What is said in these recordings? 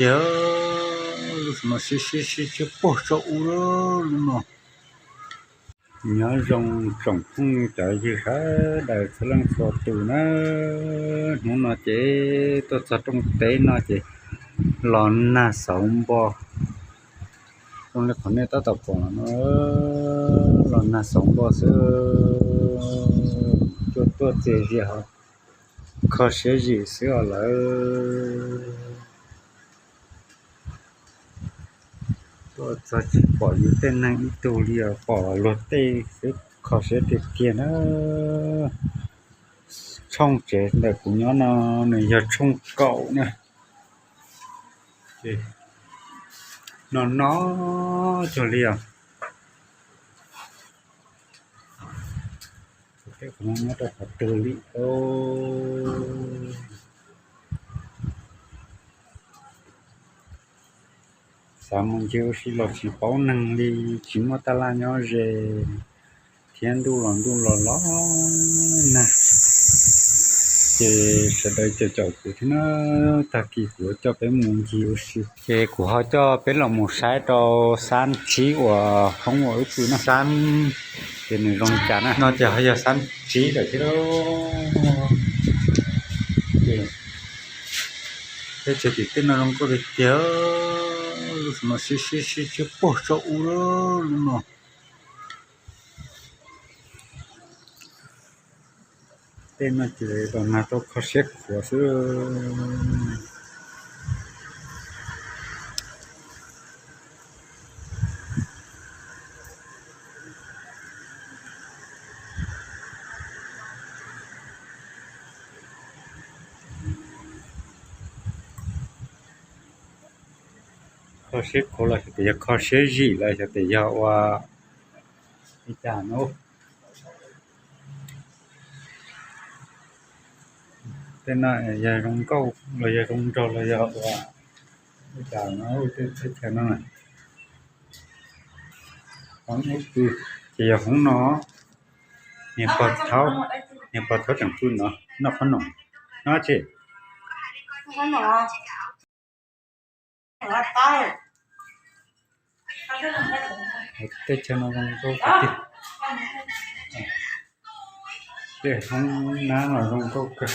Tiag, lub no siab siab siab siab pog tso u lub no. Nyob zoo tsoom phooj ywg cov ywg sawv daws txhua leej txhua tus na. Hnub no ces tuaj txog rooj teb no ces los nag xauv npo. Zoo li qhov nej tab tom pom no, los nag xauv npo xwb. Tuaj tuaj txias zias ho kho siab zim xwb os lawv. Tuaj txog tsis pom yus tej neeg ib tug li os, pom luag tej xwb kho siab tiag tiag na. Tshooj tsev ntawm kuv nyob no nws yog tshooj kaum na. No no cuag li os. Qhov no nyob rau qhov twg li os? Xav mus ncig ua si los tsis paub neeg li, tsis muaj taj laj nyob ze, thiab ntuj los ntuj los los nag, ces sawv daws caum caum kuv thiab na. Tag kis kuv coj peb mus ncig ua si, ces kuv ho coj peb los mus saib rau xab tsib uas hoob uas wb pw no, xab, ces nws zoo li cas na. No ces ho yog xab tsib lawm thiab. Ces teb chaws tim tej no zoo nkauj tiag tiag, lub no siab siab siab siab pog tso u lub no. Tej no ces los nag tau kho siab khuav xwb. Kho siab khuav los xyov tias yog kho siab zim los xyov tias yog ua li cas no. Tej no yog zoo nkauj los yog zoo nraug los yog ua li cas no, tej teb chaws no. Hoob wb pw ces yog hoob no. Niag pog thaub, niag pog thaub tseem pw no noj qhob noom no tsis. Tej chaw no zoo nkauj tiag. Tej hoob nab los zoo nkauj kawg.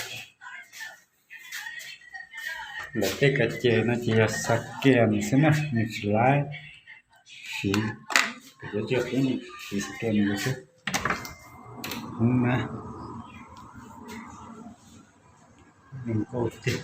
Lawv tej kav ces no ces yog xas kias xwb na, nws tsis laib siv, kuv cov tsiaj qub siv xas kias xwb. Hoob nab zoo nkauj tiag.